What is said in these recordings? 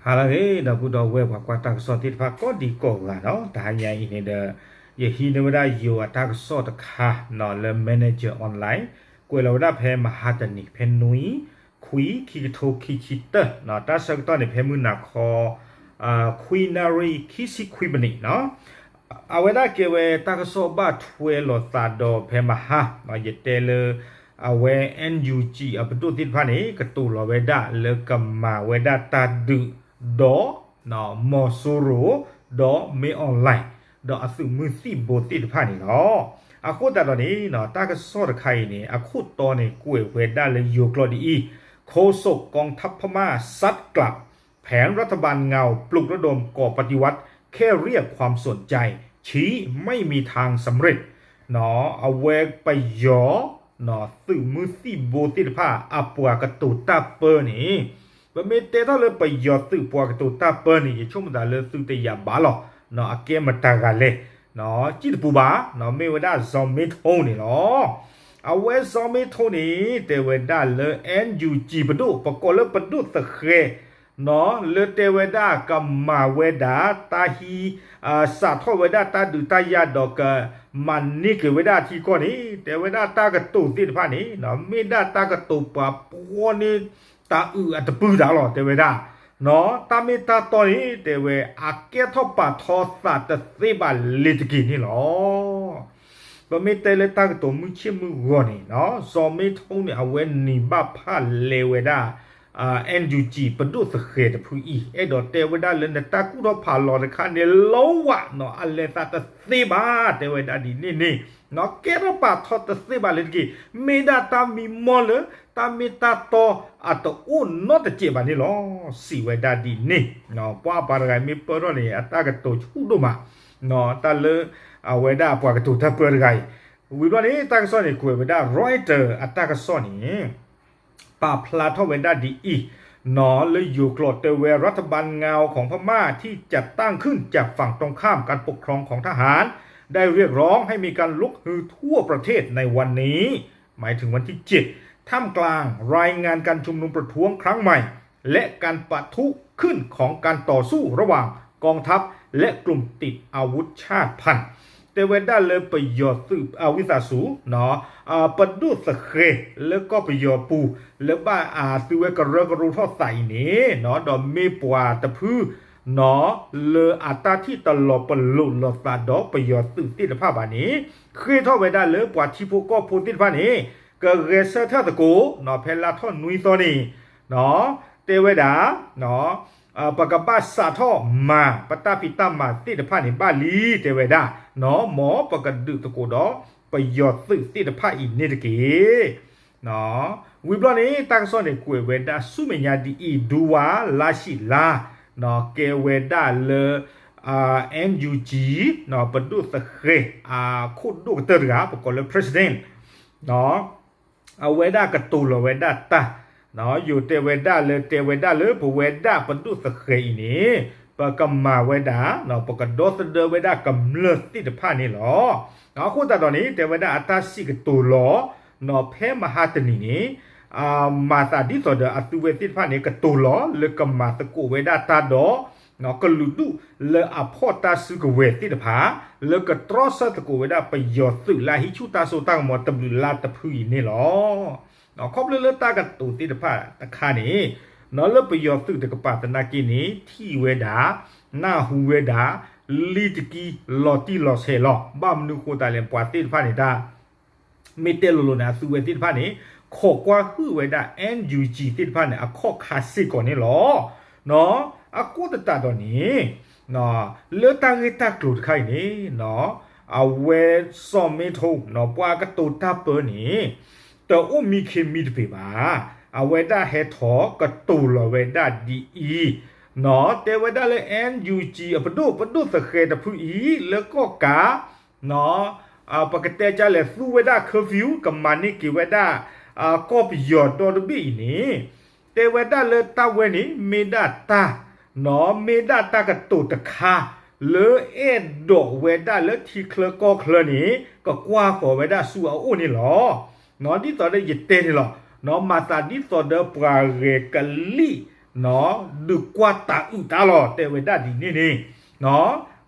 ဟါလၢအဂ့ၤ ဒီပုၢ်ဒီဝဲၢ်ပှၤကွၢ်တၢ်ကစီၣ်သ့ၣ်တဖၣ်ကိးဒံကိးဂၤနီၤ, တဟါညါအံၤန့ၣ်ဒီး ယဟံးန့ၢ်ဝဲဒၣ်ယိၤအတၢ်ကစီၣ်တခါနီၤ လၢ Manager Online ကွဲးလီၤဝဲဒၣ်ဖဲမဟါတနံၤ ဖဲနွံ ခွံ ခံကထိခံဆံတၢ တၢ်ဆၢကတီၢ်န့ၣ် ဖဲမုၢ်နၤခီ ခွံနၣ်ရံၣ်ခံဆံခွံမံးနံးနီၤ. အဝဲဒၣ်ကဲဝဲတၢ်ကစီၣ်ဘၣ်ထွဲလိာ်သးဒီးဖဲမဟါ ယတဲလၢ အဝဲ NUG အပဒိၣ်သ့ၣ်တဖၣ်န့ၣ် ကတိၤလီၤဝဲဒၣ်လၢကမၤဝဲဒၣ်တၢ်ဒုးဒီး မီၤစိရိၤ ဒီးမ့ၢ် online ဒီးအသုးမုၢ်သံၣ်ဘိသ့ၣ်တဖၣ်န့ၣ်လီၤ. အဃိသတးဒီးန့ၣ် တၢ်ကစီၣ်တခါအံၤန့ၣ် အခိၣ်တီန့ၣ် ကွဲးဝဲဒၣ်လၢယိၤကျိာ်ဒ်အံၤ, โฆษกกองทัพพม่าซัดกลับ แผนรัฐบาลเงาปลุกระดมก่อปฏิวัติแค่เรียกความสนใจ ชี้ไม่มีทางสำเร็จ အဝဲပယီၤ သုးမုၢ်သံၣ်ဘိသ့ၣ်တဖၣ် အပှၤကတိၤတၢ်ပၢန့ၣ် ပမ့ၢ်တဲထီၣ်လၢပယီၤသုးပှၤကတိၤတၢ်ပၢန့ၣ် ယဆိကမိၣ်သးလၢသုတယာ်ဘၣ်လီၤ. အကဲမတၤဂၤလဲၣ်, စံၣ်တပူၤဘၣ်, မ့ၢ်ဝဲဒၣ် ဇော်မင်းထွန်း န့ၣ်လီၤ. အဝဲ ဇော်မင်းထွန်း န့ၣ် တဲဝဲဒၣ်လၢ NUG ပဒိၣ် ပကိးလၢပဒိၣ်သဃဲၤ လၢတဲဝဲဒၣ်ကမၤဝဲဒၣ် တၢ်ဟံး စးထီၣ်ဝဲဒၣ်တၢ်ဒုးတၢ်ယၤဒီးကမၤန့ၢ်က့ၤဝဲဒၣ်ထံကီၢ်န့ၣ် တဲဝဲဒၣ်တၢ်ကတိၤသ့ၣ်တဖၣ်န့ၣ် မ့ၢ်ဒၣ်တၢ်ကတိၤပှၤပှီန့ၢ်တၤအုးအတပုၢ်တၢ်လီၤ တဲဝဲဒၣ်. တၢ်မ့ၢ်တၢ်တီန့ၣ် တဲဝဲ အကဲထီၣ်ပာ်ထီသးတသ့ဘၣ်လ့ၤတက့ၢ်န့ၣ်လီၤ. ပမ့ၢ်တဲလၢတၢ်ကတိၤမုၢ်ဆ့ၣ်မုၢ်ဂီၤန့ၣ် ဇော်မင်းထွန်း န့ၣ် အဝဲနံၤဘၣ်ဖၣ်လဲဝဲဒၣ် NUG ပဒိၣ်သဃဲၤတဖုအံၤ အဲၣ်ဒိးတဲဝဲဒၣ်လၢနတၢ်ကူၣ်ထီၣ်ဖးလီၤတခါန့ၣ် လီဝးနီၤ အလဲၤသးတသ့ဘၣ် တဲဝဲဒၣ်ဒ်န့ၣ်န့ၣ် ကဲထီၣ်ပာ်ထီသးတသ့ဘၣ်လ့ၤတက့ၢ်. မ့ၢ်ဒၣ်တၢ်မံမီၢ်လၢ တၢ်မ့ၢ်တၢ်တီအတအိၣ်နီတစဲးဘၣ်န့ၣ်လီၤ စံးဝဲဒၣ်ဒ်န့ၣ်. ပှၤပှၤတဂၤမ့ၢ်ပၢထီၣ်န့ၣ် အတၢ်ကတိၤဆူၣ်ဒိၣ်မး တၢ်လၢ အဝဲဒၣ်ပှၤကတိၤတၢ်ပၢတဂၤအံၤ. ဝံၤဘျီန့ၣ် တၢ်ကစီၣ်န့ၣ် ကွဲးဝဲဒၣ် Reuters အတၢ်ကစီၣ်န့ၣ် ပာ်ဖျါထီၣ်ဝဲဒၣ်ဒ်အံၤနီၤ လၢယိၤကျိာ်တဲဝဲ รัฐบาลเงาของพม่าที่จัดตั้งขึ้นจากฝั่งตรงข้ามการปกครองของทหาร ได้เรียกร้องให้มีการลุกฮือทั่วประเทศในวันนี้ หมายถึงวันที่เจ็ด ท่ามกลางรายงานการชุมนุมประท้วงครั้งใหม่ และการปะทุขึ้นของการต่อสู้ระหว่างกองทัพและกลุ่มติดอาวุธชาติพันธุ์ တဲဝဲဒၣ်လၢပယီၤသုး ဝံသးစူၤ ပဒိၣ်သဃဲၤ လၢကီၢ်ပယီၤပူၤ လၢဘၣ်အသုဝဲကရၢကရိထီၣ်သးအံၤန့ၣ် ဒီးမ့ၢ်ပှၤတဖု လၢအတၢ်ထံၣ်တလီၤပလိာ်လိာ်သးဒီးပယီၤသုးသ့ၣ်တဖၣ်ဘၣ်န့ၣ် ဃ့ထီၣ်ဝဲဒၣ်လၢပှၤထံဖိကီၢ်ဖိသ့ၣ်တဖၣ်န့ၣ် ကဂဲၤဆၢထၢၣ်သကိး ဖဲလါထီၣ်နွံသီန့ၣ် တဲဝဲဒၣ် ပကဘၣ်စးထီၣ်မၤ ပတၢ်ဖံးတၢ်မၤသ့ၣ်တဖၣ်န့ၣ်ဘၣ်လံ တဲဝဲဒၣ် မ်ပကဒုးသကိးဒီးပယီၤသုးသ့ၣ်တဖၣ်အံၤန့ၣ်တက့ၢ်. ဝံၤဘျီန့ၣ် တၢ်ကစီၣ်န့ၣ် ကွဲးဝဲဒၣ်ဆူမဲာ်ညါဒ်အံၤ ဒူဝါလါဆံးလါ ကဲဝဲဒၣ်လၢ NUG ပဒိၣ်သဃဲၤ အခိၣ်ဒိၣ်ကတၢၢ်တဂၤ ပကိးလၢ president အဝဲဒၣ်ကတိၤလီၤဝဲဒၣ်တၢ် ယိၤတဲဝဲဒၣ်လၢ တဲဝဲဒၣ်လၢပဝဲဒၣ်ပဒိၣ်သဃဲၤအံၤန့ၣ် ပကမၤဝဲဒၣ် ပကဒီသဒၢဝဲဒၣ်ကမျၢၢ်သ့ၣ်တဖၣ်န့ၣ်လီၤ. အဃိသတးဒီးန့ၣ် တဲဝဲဒၣ်အတၢ်စံးကတိၤလီၤ ဖဲမဟါတနံၤန့ၣ် မၤသးဒ်သိးဒီးအသုဝဲသ့ၣ်တဖၣ်န့ၣ် ကတိၤလီၤလၢကမၤသကိးဝဲဒၣ်တၢ်ဒီး ကလုာ်ဒူၣ်လၢအဖီၣ်တၢ်စုကဝဲၤသ့ၣ်တဖၣ် လၢကတြီဆၢသကိးဝဲဒၣ်ပယီၤသုးလၢအဟံးဆူၣ်တၢ်စိတၢ်ကမီၤတဘျုးလါတဖုအံၤန့ၣ်လီၤ. ခီဖျိလၢတၢ်ကတိၤသ့ၣ်တဖၣ်တခါန့ၣ် လၢပယီၤသုးတကပၤသနာ်က့န့ၣ် ထံၣ်ဝဲဒၣ် နၢ်ဟူဝဲဒၣ် လံတကံလီၤတံၢ်လီၤဆဲးလီၤ. ဘၣ်မနုၤဃိသတးလဲၣ် ပှၤသ့ၣ်တဖၣ်န့ၣ်တၢ် မ့ၢ်တဲလိၤလိၤန့ၣ် အသုဝဲသ့ၣ်တဖၣ်န့ၣ် ခိးကွၢ်ဟုၣ်ဝဲဒၣ် NUG သ့ၣ်တဖၣ်န့ၣ် အခီၣ်ခါစ့ၢ်ကီးန့ၣ်လီၤ. အဃိသတးဒီးန့ၣ် လၢတၢ်ဂ့ၢ်တၢ်ကျိၤတခါအံၤန့ၣ် အဝဲစီၤမ့ထိ ပှၤကတိၤတၢ်ပၢန့ၣ် တအိၣ်မံခ့မံတပ့ၤဘၣ်. အဝဲဒၣ်ဟဲထီၣ်ကတိၤလီၤဝဲဒၣ်ဒ်အံၤ တဲဝဲဒၣ်လၢ NUG အပဒိၣ် ပဒိၣ်သဃဲၤတဖုအံၤ လၢကီၢ်ကး ပကတဲကလဲၣ် သူဝဲဒၣ် curfew ကမၤန့ၢ်က့ၤဝဲဒၣ် ကီၢ်ပယီၤဒီတဘ့ၣ်အံၤန့ၣ် တဲဝဲဒၣ်လၢတၢ်ဝဲန့ၣ် မ့ၢ်ဒၣ်တၢ် မ့ၢ်ဒၣ်တၢ်ကတိၤတခါ လၢအဲၣ်ဒိးဝဲဒၣ်လၢထံချၢကီၢ်ချၢန့ၣ် ကကွၢ်ဃီၤဝဲဒၣ်ဆူအအိၣ်န့ၣ်လီၤ. ဒ်သိးဒီးယတဲန့ၣ်လီၤ. မၤသးဒ်သိးဒီးပှၤဂဲၤကလံၣ် ဒုးကွၢ်တၤအုးတၢ်လီၤ တဲဝဲဒၣ်ဒ်န့ၣ်န့ၣ်.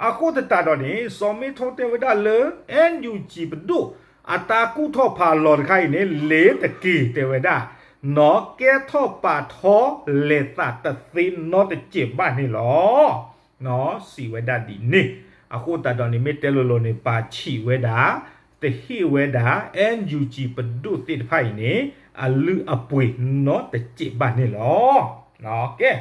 အဃိသတးဒီးန့ၣ် စီၤမ့ထိတဲဝဲဒၣ်လၢ NUG ပဒိၣ် အတၢ်ကူၣ်ထီၣ်ဖးလီၤတခါအံၤန့ၣ် လ့ၤတက့ၤ တဲဝဲဒၣ် နီၢ်ကဲထီၣ်ပာ်ထီၣ်လဲၤသးတသ့နီတစဲးဘၣ်န့ၣ်လီၤ. စံးဝဲဒၣ်ဒ်န့ၣ်. အဃိသတးဒီးန့ၣ် မ့ၢ်တဲလိၤလိၤန့ၣ် ပာ်ဆံးဝဲဒၣ် တဟ့ၣ်ဝဲဒၣ် NUG ပဒိၣ်သ့ၣ်တဖၣ်အံၤန့ၣ် အလုၢ်အပှ့ၤနီတစဲးဘၣ်န့ၣ်လီၤ. ကဲ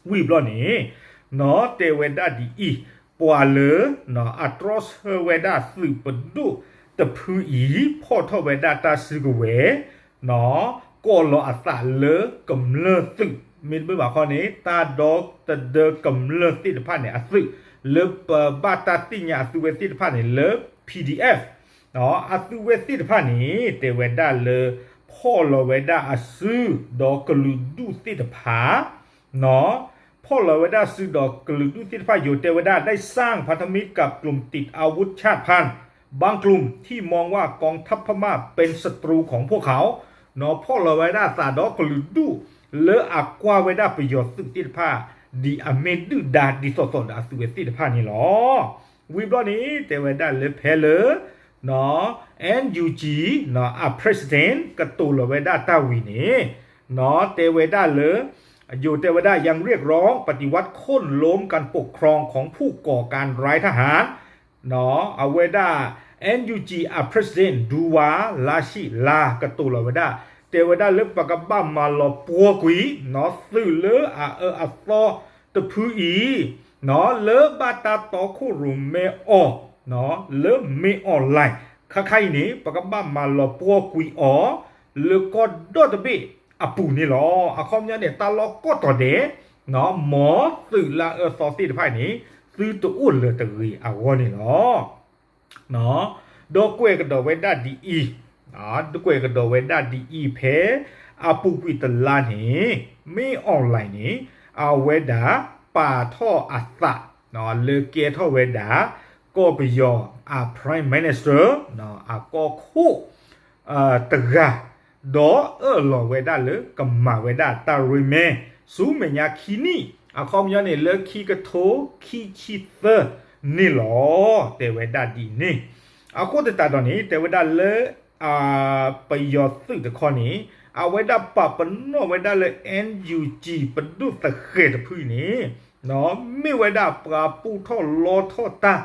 ဝံၤဘျီန့ၣ် နီၢ်တဲဝဲဒၣ်ဒ်အံၤ, ပှၤလၢ အတြီဆၢဝဲဒၣ်သုးပဒိၣ်တဖုအံၤ ဖီၣ်ထီၣ်ဝဲဒၣ်တၢ်စုကဝဲၤ ကိးလီၤအသးလၢကမျၢၢ်သုး မ့တမ့ၢ်ဘၣ်ခီန့ၣ် တၢ်ဒီသဒၢကမျၢၢ်သ့ၣ်တဖၣ်န့ၣ်အသုး လၢပဘၣ်တၢ်သ့ၣ်ညါအသုဝဲသ့ၣ်တဖၣ်န့ၣ်လၢ PDF အသုဝဲသ့ၣ်တဖၣ်န့ၣ် တဲဝဲဒၣ်လၢ ဖီၣ်လီၤဝဲဒၣ်အစု ဒီးကလုာ်ဒူၣ်သ့ၣ်တဖၣ် ဖီၣ်လီၤဝဲဒၣ်စုဒီးကလုာ်ဒူၣ်သ့ၣ်တဖၣ် ယိၤတဲဝဲဒၣ် ได้สร้างพันธมิตรกับกลุ่มติดอาวุธชาติพันธุ์ บางกลุ่มที่มองว่ากองทัพพม่าเป็นศัตรูของพวกเขา ဖီၣ်လီၤဝဲဒၣ်အသးဒီးကလုာ်ဒူၣ် လၢအကွၢ်ဝဲဒၣ်ပယီၤသုးသ့ၣ်တဖၣ် ဒ်အမ့ၢ်ဒုၣ်ဒါဒ်သိးသိးဒီးအသုဝဲသ့ၣ်တဖၣ်န့ၣ်လီၤ. ဝံၤဘျီန့ၣ် တဲဝဲဒၣ်လၢဖဲလၢ NUG အ president ကတိၤလီၤဝဲဒၣ်တၢ်ဝံၤန့ၣ် တဲဝဲဒၣ်လၢ ယိၤတဲဝဲဒၣ် ยังเรียกร้องปฏิวัติโค่นล้มการปกครองของผู้ก่อการร้ายทหาร အဝဲဒၣ် NUG အ president ဒူဝါ လါရှံလါ ကတိၤလီၤဝဲဒၣ် တဲဝဲဒၣ်လၢပကဘၣ်မၤလီၤပှီၢ်ကွံာ် သုးလၢအအၢအသီတဖုအံၤ လၢဘၣ်တၢ်တီခိၣ်ရိၣ်မဲအီၤ လၢ မင်းအောင်လှိုင် ခါခါအံၤန့ၣ် ပကဘၣ်မၤလီၤပှီၢ်ကွံာ်အီၤ လၢကီၢ်ဒီတဘ့ၣ်အပူၤန့ၣ်လီၤ. အခီပညီန့ၣ် တၢ်လီၢ်ကိးတီၤဒဲး မ်သုးလၢအအၢအသီသ့ၣ်တဖၣ်န့ၣ် သုတအိၣ်လၢၤတဂ့ၤအဂီၢ်န့ၣ်လီၤ. ဒီးကွဲးကဒီးဝဲဒၣ်ဒ်အံၤ, ကွဲးကဒီးဝဲဒၣ်ဒ်အံၤ ဖဲအပူၤကွံာ်တလါန့ၣ် မင်းအောင်လှိုင် န့ၣ် အဝဲဒၣ်ပာ်ထီၣ်အသး လၢကဲထီၣ်ဝဲဒၣ် ကီၢ်ပယီၤအ Prime Minister အကီၢ်ခိၣ် တဂၤ ဒီးအၢၣ်လီၤဝဲဒၣ်လၢကမၤဝဲဒၣ်တၢ်ရိၣ်မဲ ဆူမဲာ်ညါခံနံၣ် အခီပညီန့ၣ် လၢခံကထိခံဆံသၢန့ၣ်လီၤ. တဲဝဲဒၣ်ဒ်န့ၣ်. အဃိသတးဒီးန့ၣ် တဲဝဲဒၣ်လၢ ပယီၤသုးတခီန့ၣ် အဝဲဒၣ်ပာ်ပနီၣ်ဝဲဒၣ်လၢ NUG ပဒိၣ်သဃဲၤတဖုန့ၣ် မ့ၢ်ဝဲဒၣ်ပှၤပူထီၣ်လီထီၣ်တၢ်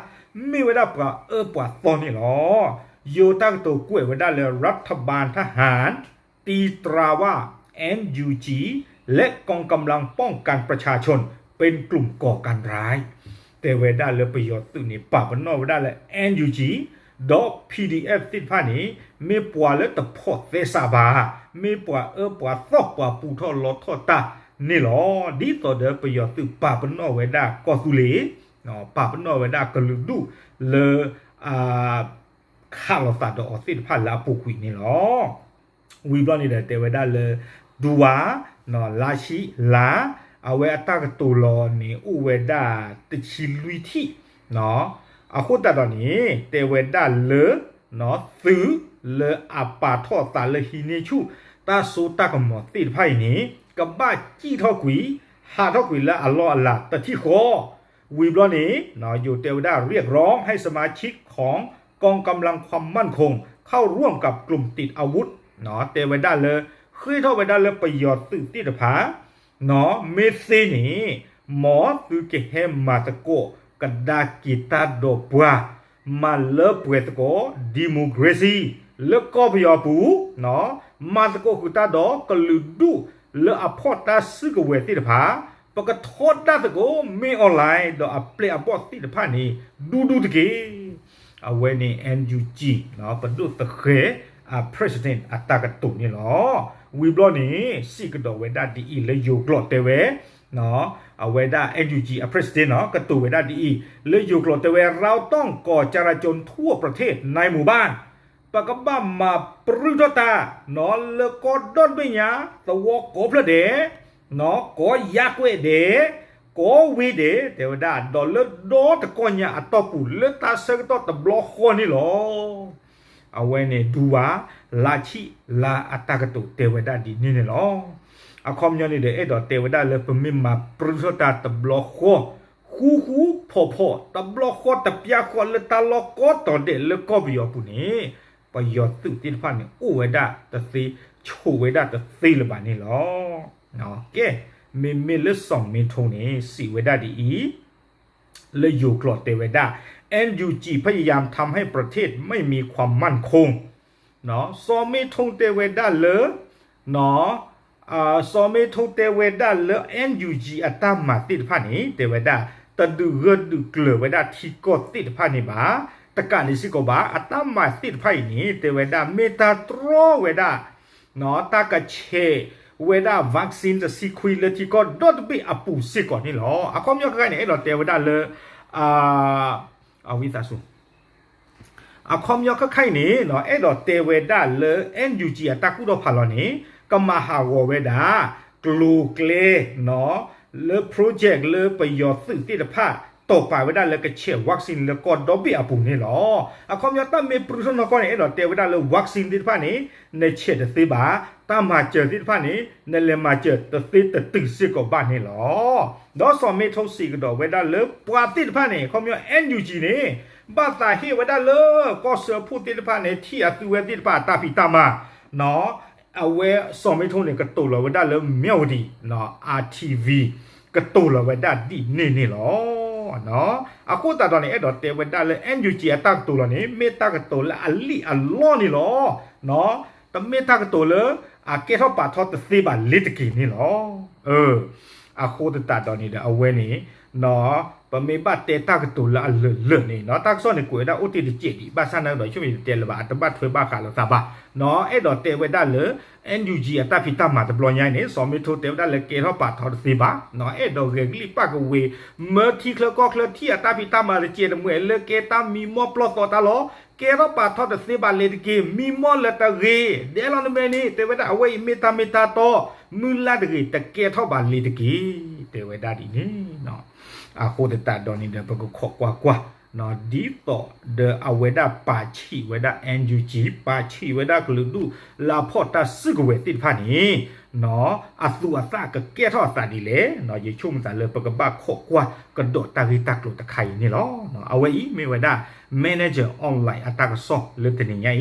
မ့ၢ်ဝဲဒၣ်ပှၤအၢပှၤသီန့ၣ်လီၤ. ယိၤတၢ်ကတိၤကွဲးဝဲဒၣ်လၢ รัฐบาลทหาร ตีตราว่า NUG และกองกำลังป้องกันประชาชน เป็นกลุ่มก่อการร้าย တဲဝဲဒၣ်လၢပယီၤသုးန့ၣ် ပာ်ပနီၣ်ဝဲဒၣ်လၢ NUG ဒီး PDF သ့ၣ်တဖၣ်န့ၣ် မ့ၢ်ပှၤလၢတဖိးသဲစးဘၣ်, မ့ၢ်ပှၤအၢပှၤသီ ပှၤပူထီၣ်လီထီၣ်တၢ်န့ၣ်လီၤ. ဒ်သိးဒီးပယီၤသုးပာ်ပနီၣ်ဝဲဒၣ်ကီၢ်သူလ့ၤ, ပာ်ပနီၣ်ဝဲဒၣ်ကလုာ်ဒူၣ်လၢ ခးလိာ်သးဒီးအီၤသ့ၣ်တဖၣ်လၢအပူၤကွံာ်န့ၣ်လီၤ. ဝံၤဘျီန့ၣ်ဒီးတဲဝဲဒၣ်လၢ ဒူဝါ လါဆံလါ အဝဲအတၢ်ကတိၤလီၤန့ၣ် အိၣ်ဝဲဒၣ်တဆံလွံၢ်ထံၣ် အဃိသတးဒီးန့ၣ် တဲဝဲဒၣ်လၢ သုးလၢအပာ်ထီၣ်အသးလၢဟံးန့ၢ်ဆူၣ်တၢ်စိတၢ်ကမီၤသ့ၣ်တဖၣ်အံၤန့ၣ် ကဘၣ်စံၣ်ထီၣ်ကွံာ် ဟးထီၣ်ကွံာ်လၢအလီၢ်အလၤတထံၣ်ဃီ ဝံၤဘျီန့ၣ် ယိၤတဲဝဲဒၣ် เรียกร้องให้สมาชิกของกองกำลังความมั่นคงเข้าร่วมกับกลุ่มติดอาวุธ တဲဝဲဒၣ်လၢ ဃ့ထီၣ်ဝဲဒၣ်လၢပယီၤသုးသ့ၣ်တဖၣ် မ့ၢ်သ့န့ၣ် မ်သုကဟဲမၤသကိးကဒါက့ၤတၢ်ဒီးပှၤ မၤလၢပှဲၤသကိး democracy လၢကီၢ်ပယီၤအပူၤ မၤသကိးဃုာ်တၢ်ဒီးကလုာ်ဒူၣ်လၢအဖီၣ်တၢ်စုကဝဲၤသ့ၣ်တဖၣ် ပကထီဒါသကိး မင်းအောင်လှိုင် ဒီးအပျဲၢ်အဘီၣ်သ့ၣ်တဖၣ်န့ၣ် ဒူဒူတက့ၢ်. အဝဲန့ၣ် NUG ပဒိၣ်သဃဲၤ အ president အတၢ်ကတိၤန့ၣ်လီၤ. ဝံၤဘျီန့ၣ် စံးကဒီးဝဲဒၣ်ဒ်အံၤလၢယိၤကျိာ်တဲဝဲ အဝဲဒၣ် NUG အ president နီၤ ကတိၤဝဲဒၣ်ဒ်အံၤ လၢယိၤကျိာ်တဲဝဲ เราต้องก่อจราจรทั่วประเทศในหมู่บ้าน ပကဘၣ်မၤပြူၢ်ထီၣ်တၢ် လၢကီၢ်ဒီတဘ့ၣ်ညါ သဝီကိးဖျၢၣ်ဒဲး ကိးယါကွဲးဒဲး ကိးဝ့ၢ်ဒဲး တဲဝဲဒၣ် ဒီးလၢဒီတကီၢ်ညါအတီၢ်ပူၤ လၢတၢ်ဆၢကတီၢ်တဘျီဃီန့ၣ်လီၤ. အဝဲန့ၣ် ဒူဝါ လါဆံလါအတၢ်ကတိၤတဲဝဲဒၣ်ဒ်န့ၣ်န့ၣ်လီၤ. အခီပညီန့ၣ်ဒီး အဲၣ်ဒိးတဲဝဲဒၣ်လၢ ပမ့ၢ်မၤပြူထီၣ်တၢ်တဘျီဃီ ဃူဃူဖိးဖိး တဘျီဃီတပျၢဃီလၢတၢ်လီၢ်ကိးတီၤဒဲးလၢကီၢ်ပယီၤအပူၤန့ၣ် ပယီၤသုးသ့ၣ်တဖၣ်န့ၣ် အိၣ်ဝဲဒၣ်တသ့ ဆိးဝဲဒၣ်တသ့လၢၤဘၣ်န့ၣ်လီၤ. ကဲ, မ့မ့ၢ်လၢစီၤမ့ထိန့ၣ် စံးဝဲဒၣ်ဒ်အံၤ လၢယိၤကျိာ်တဲဝဲဒၣ် NUG พยายามทำให้ประเทศไม่มีความมั่นคง စီၤမ့ထိတဲဝဲဒၣ်လၢ စီၤမ့ထိတဲဝဲဒၣ်လၢ NUG အတၢ်မၤသ့ၣ်တဖၣ်န့ၣ် တဲဝဲဒၣ် တဒုးဂၢၢ်ဒုးကျၢၤဝဲဒၣ်ထံကီၢ်သ့ၣ်တဖၣ်န့ၣ်ဘၣ်. တကးန့ၣ်စ့ၢ်ကီးဘၣ် အတၢ်မၤသ့ၣ်တဖၣ်အံၤန့ၣ် တဲဝဲဒၣ် မ့ၢ်တၢ်တြီဝဲဒၣ် တၢ်ကဆဲးဝဲဒၣ် vaccine တဆံခွံလၢထံကီၢ်ဒီတဘ့ၣ်အပူၤစ့ၢ်ကီးန့ၣ်လီၤ. အခီပညီခဲခါန့ၣ် အဲၣ်ဒိးတဲဝဲဒၣ်လၢ အဝံသးစူၤ အခီပညီခဲခါအံၤန့ၣ် အဲၣ်ဒိးတဲဝဲဒၣ်လၢ NUG အတၢ်ကူၣ်ထီၣ်ဖးလီၤန့ၣ် ကမၤဟးဂီၤဝဲဒၣ် ကျိၤကျဲ လၢ project လၢပယီၤသုးသ့ၣ်တဖၣ် တီၢ်ပာ်ဝဲဒၣ်လၢကဆဲး vaccine လၢကီၢ်ဒီဘ့ၣ်အပူၤန့ၣ်လီၤ. အခီပညီတၢ်မ့ၢ်ပြူထီၣ်နီၢ်ကီၢ်န့ၣ် အဲၣ်ဒိးတဲဝဲဒၣ်လၢ vaccine သ့ၣ်တဖၣ်န့ၣ် နဆဲးတသ့ဘၣ်, တၢ်မၤစၢၤသ့ၣ်တဖၣ်န့ၣ် နလဲၤမၤစၢၤတသ့တတုၤစ့ၢ်ကီးဘၣ်န့ၣ်လီၤ. ဒီးစီၤမ့ထိစံးကဒီးဝဲဒၣ်လၢ ပှၤသ့ၣ်တဖၣ်န့ၣ် အခီပညီ NUG န့ၣ် ဘၣ်သးဟ့ၣ်ဝဲဒၣ်လၢ ကီၢ်စၢဖှိၣ်သ့ၣ်တဖၣ်န့ၣ် ထံၣ်အသုဝဲသ့ၣ်တဖၣ်အတၢ်ဖံးတၢ်မၤ အဝဲစီၤမ့ထိန့ၣ် ကတိၤလီၤဝဲဒၣ်လၢ မၠၣ်ဝတံၤ အ TV ကတိၤလီၤဝဲဒၣ်ဒ်န့ၣ်န့ၣ်လီၤ. အဃိသတးဒီးန့ၣ် အဲၣ်ဒိးတဲဝဲဒၣ်လၢ NUG အတၢ်ကတိၤလီၤန့ၣ် မ့ၢ်တၢ်ကတိၤလၢအလံၣ်အလီန့ၣ်လီၤ. တမ့ၢ်တၢ်ကတိၤလၢ အကဲထီၣ်ပာ်ထီၣ်တသ့ဘၣ်လ့ၤတက့ၤန့ၣ်လီၤ. အဃိသတးဒီးန့ၣ်ဒီး အဝဲန့ၣ် ပမ့ၢ်ဘၣ်တဲတၢ်ကတိၤလၢအလၢာ်လၢာ်န့ၣ် တၢ်ကစီၣ်န့ၣ် ကွဲးဝဲဒၣ်အိၣ်တ့ၢ်တစဲးဒံး ဘၣ်ဆၣ်နာ်ကဒီး ဆိၣ်မ့ၢ်တတဲလၢၤဘၣ် အတဘၣ်ထွဲဘၣ်ဃးလိာ်သးဘၣ်. အဲၣ်ဒိးတဲဝဲဒၣ်လၢ NUG အတၢ်ဖံးတၢ်မၤတဘျီညါအံၤန့ၣ် စီၤမ့ထိတဲဝဲဒၣ်လၢကဲထီၣ်ပာ်ထီၣ်တသ့ဘၣ်. အဲၣ်ဒိးဂဲၤကလံၣ်ပၣ်ကဝ့ၤ မၢထံချၢကီၢ်ချၢထံၣ်အတၢ်ဖံးတၢ်မၤတစဲးတမှဲၤလၢကဲတၢ်မံမီၢ်ပျီၢ်သီတၢ်လီၤ. ကဲထီၣ်ပာ်ထီၣ်တသ့ဘၣ်လ့ၤတက့ၤ မံမီၢ်လၢတဂ့ၤ ဒဲလီၤနမဲာ်န့ၣ် တဲဝဲဒၣ်အဝဲအံၤမ့ၢ်တၢ်မ့ၢ်တၢ်တီ မုၢ်လၢ်တဂ့ၤ တကဲထီၣ်ဘၣ်လ့ၤတက့ၤ တဲဝဲဒၣ်ဒ်န့ၣ် အဃိသတးဒီးန့ၣ်ဒီး ပကခိးကွၢ်ကွၢ် ဒ်သိးဒီးအဝဲဒၣ်ပာ်ဆံးဝဲဒၣ် NUG ပာ်ဆံးဝဲဒၣ်ကလုာ်ဒူၣ်လၢအဖီၣ်တၢ်စုကဝဲၤသ့ၣ်တဖၣ်န့ၣ် အသူၣ်အသးကကဲထီၣ်အသးဒ်လဲၣ်. ယဆိကမိၣ်သးလၢပကဘၣ်ခိးကွၢ်ကဒီးတၢ်ဂ့ၢ်တၢ်ကျိၤတခါအံၤန့ၣ်လီၤ. အဝဲအံၤမ့ၢ်ဝဲဒၣ် Manager Online အတၢ်ကစီၣ်လၢတနံၤညါ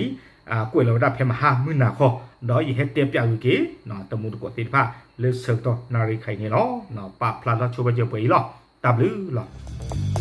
အံၤ ကွဲးလီၤဝဲဒၣ်ဖဲမဟါမုၢ်နၤခီ ဒီးယဟဲတဲပျးဂ့ၤက့ၤ တမူတကိးသ့ၣ်တဖၣ်လၢဆၢကတီၢ်နၣ်ရံၣ်ခါအံၤန့ၣ်လီၤ. ပာ်ဖျါထီၣ်ဆိပာ်စၢၤပှဲၤအံၤလီၤ. တၢ်ဘျုးလီၤ.